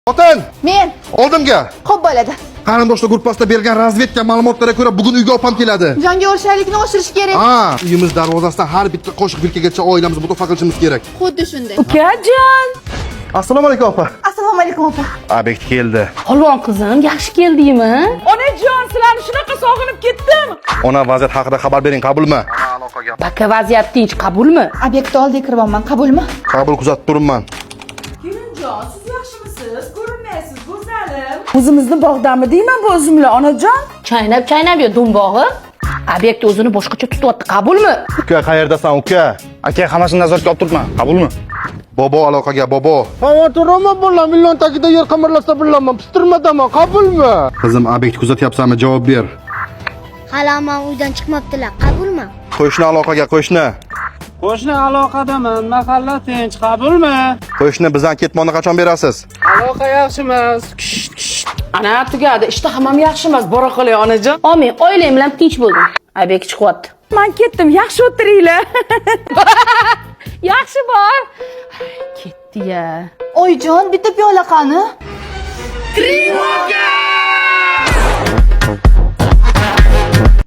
Xotin, Men. Oldimga. Xo'p bo'ladi. Qarindoshlar gruppasida bergan razvedka ma'lumotlariga ko'ra, bugun uyga opam keladi. Jonga o'rshalikni oshirish kerak. Ha, uyimiz darvozasidan har bitta qoshiq vilkagacha oilamizni mudofaa qilishimiz kerak. Xuddi shunday. Ukajon. Assalomu alaykum, opa. Assalomu alaykum, opa. Obyekt keldi. Polvon qizim, yaxshi keldingmi? Onajon, sizlarni shunaqa sog'inib ketdim. Ona, vaziyat haqida xabar bering, qabulmi? Baka, vaziyat tinch, qabulmi? Obyektni oldiga kiryapman, qabulmi? Qabul, kuzatib turibman. Kelinjon, siz yaxshimisiz? Ko'rinmaysiz, go'zalim. O'zimizni bog'dami deyman bu uzumlar, onajon. Chaynab chaynab ye, dumbog'i. Obyekt o'zini boshqacha tutyapti, qabulmi? Uka, qayerdasan, uka? Aka, hammasini nazoratga olib turibman, qabulmi? Bobo, aloqaga, bobo. Xavotiroma, bola, million tagida yer qimirlasa bilaman, pistirmadaman, qabulmi? Qizim, obyekt kuzatyapsanmi? Javob ber. Hali ammam uydan chiqmabdilar, qabulmi? Qo'shni, aloqaga, qo'shni. Qo'shni, aloqadaman, mahalla tinch, qabulmi? Qo'shni, bizdan ketmonni qachon berasiz? Aloqa yaxshi emas. Ana, tugadi. Ishtaham ham yaxshi emas. Bora qolay, onajon. Omin, oilang bilan tinch bo'ldim. Obyekt chiqyapti. Man ketdim, yaxshi o'tiringlar. Yaxshi bor. Ketdi ya. Oyijon, bitta piyola qani? Trivoga!